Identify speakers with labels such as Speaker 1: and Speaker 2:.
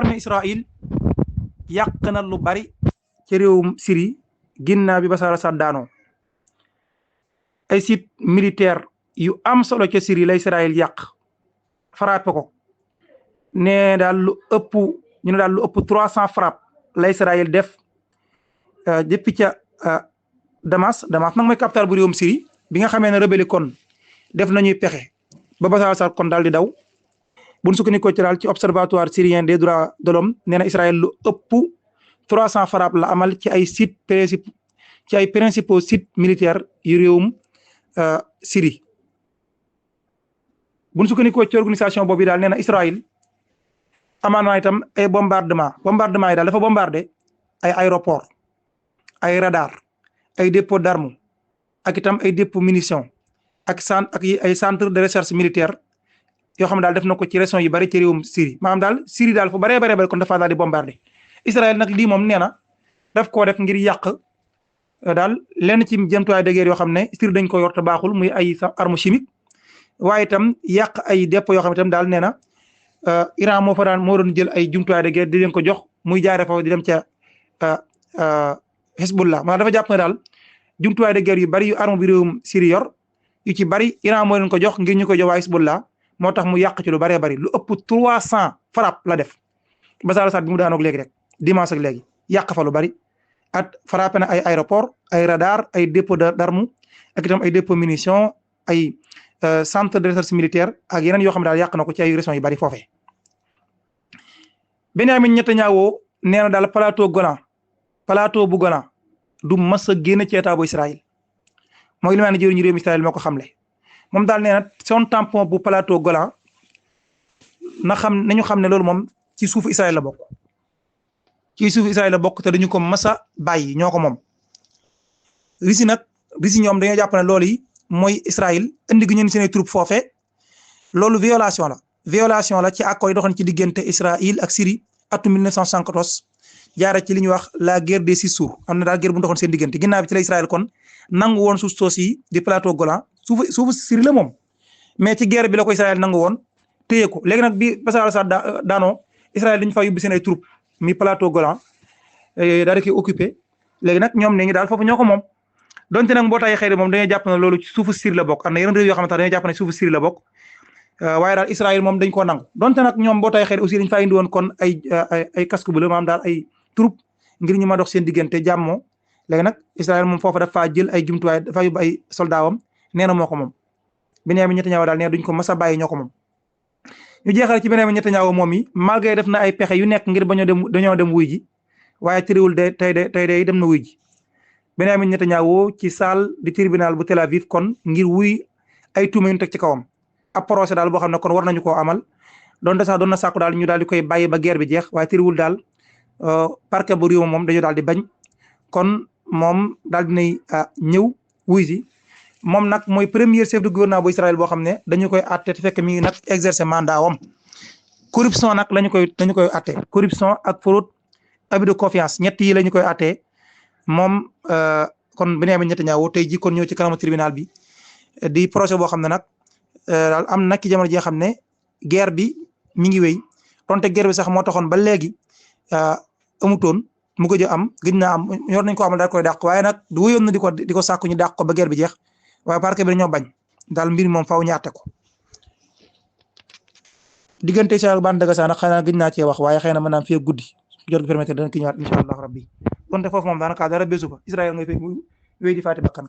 Speaker 1: ne Israël yàq na lu bari ci réewum Syrie ginnaaw bi Bachar al-Assad daanoo ay site militaire yu am solo ca Syrie la Israël yàq frappé ko ne daal lu ëpp ñu ne daal lu ëpp 300 frappe la Israël def depuis ca Damas nag mooy capital bu réewum Syrie bi nga xamee ne rebelle kon def nañuy pexe ba Bachar al-Assad kon daal di daw buñ sukkandikoo ci daal ci observatoire syrien des droits de l'homme nee na Israël lu ëpp 300 frappe la amal ci ay principaux sites militaires yu réewum Syrie buñ sukkandikoo ci organisation boobu daal nee na Israël amaan na itam ay bombardement yi daal dafa bombardé ay aéroport ay radar ay dépôt d'armes ak itam ay dépôt munitions ak ay centre de recherche militaire yoo xam ne daal def na ko ci région yu bari ci réewum Syrie maanaam daal Syrie daal fu baree bari kon dafa daal di bombardé Israël nag lii moom nee na daf koo def ngir yàq daal lenn ci jëmtuwaay de guerre yoo xam ne Syrie dañ ko yor te baaxul muy ay arme chimique waaye itam yàq ay dépôt yoo xam ne itam daal nee na Iran moo doon jël ay jumtuwaay de guerre di leen ko jox muy jaare foofu di dem ca Hezbollah maanaam dafa jàpp ne daal jumtuwaay de guerre yu bari yu arme bi réewum Syrie yor yu ci bari Iran moo leen ko jox ngir ñu ko jox waa Hezbollah moo tax mu yàq ci lu baree bari lu ëpp 300 frappe la def Bachar al-Assad bi mu daanoog léegi rek dimanche ak léegi yàq fa lu bari frappé na ay aéroport ay radar ay dépôt d'armes ak itam ay dépôt munitions ay centre de recherche militaire ak yeneen yoo xam ne daal yàq na ko ci ay régions yu bari foofee. Benyamin Netanyahu nee na daal plateau bu Golan du mas a génn ci état bu Israël mooy li ma ne jëriñu réewum Israël moo ko xamle moom daal nee na son tampon bu plateau Golan nañu xam ne loolu moom ci suufu Israël la bokk te dañu ko mas a bàyyi ñoo ko moom. Russie ñoom dañoo jàpp ne loolu yi mooy Israël indi gi ñun seen troupe foofee loolu violation la ci accord yi doxoon ci diggante Israël ak Syrie atum 1974 jaare ci li ñuy wax la guerre des 6 jours am na daal guerre bu doxoon seen diggante ginnaaw bi ci la Israël kon nangu woon suuf soos yi di plateau Golan suufu Syrie la moom mais ci guerre bi la ko Israël nangu woon téye ko léegi nag bi Bachar al-Assad daanoo Israël dañu fa yóbbu seen ay troupe mi plateau Golan daal di koy occupé léegi nag ñoom ne ñu daal foofu ñoo ko moom donte nag mbootaay xëy moom dañoo jàpp ne loolu ci suufu Syrie la bokk am na yeneen réew yoo xamante ne dañoo jàpp ne suufu Syrie la bokk waaye daal Israël moom dañ koo nangu donte nag ñoom mbootaay xëy aussi dañ fa indi woon kon ay casque bleu maanaam daal ay troupe ngir ñu ma dox seen diggante jàmmoo léegi nag Israël moom foofu dafa jël ay jumtuwaay dafa yóbbu ay soldaawam nee na moo ko moom Benyamin Netanyahu daal nee duñ ko mas a bàyyi ñoo ko moom ñu jeexal ci Benyamin Netanyahu moom yi malgré def na ay pexe yu nekk ngir dañoo dem wuy ji waaye tëriwul tey dem na wuy ji Benyamin Netanyahu ci salle di tribunal bu Tel Aviv kon ngir wuy ay tuuma yu teg ci kawam ab procès daal boo xam ne kon war nañu koo amal doon na sàkku daal ñu daal di koy bàyyi ba guerre bi jeex waaye tëriwul daal parquet bu réew moom dañu daal di bañ kon moom daal dinay ñëw wuy si moom nag mooy premier chef de gouvernement bu Israël boo xam ne dañu koy atte te fekk mi ngi nag exercer mandat wam corruption nag dañu koy atte corruption ak fraude abus de confiance ñett yi la ñu koy attee moom kon Benyamin Netanyahu tey ji kon ñëw ci kanamu tribunal bi di procès boo xam ne nag daal am nag ci jamono ji nga xam ne guerre bi mi ngi wéy donte guerre bi sax moo taxoon ba léegi amutoon mu gëj a am gëj naa am ñor nañ ko amal daal koy dàq waaye nag du wéyoon na di ko sàkku ñu dàq ko ba guerre bi jeex waaye parquet bi dañoo bañ daal mbir moom faaw ñu àtte ko diggante Israël bande de Gaza nag xëy na gëj naa cee wax waaye xëy na mën naa fee guddi jot gi permettre dana ki ñëwaat incha allah rabbi donte foofu moom daanaka dara bésu fa Israël ngay fay wéy di faati bakkan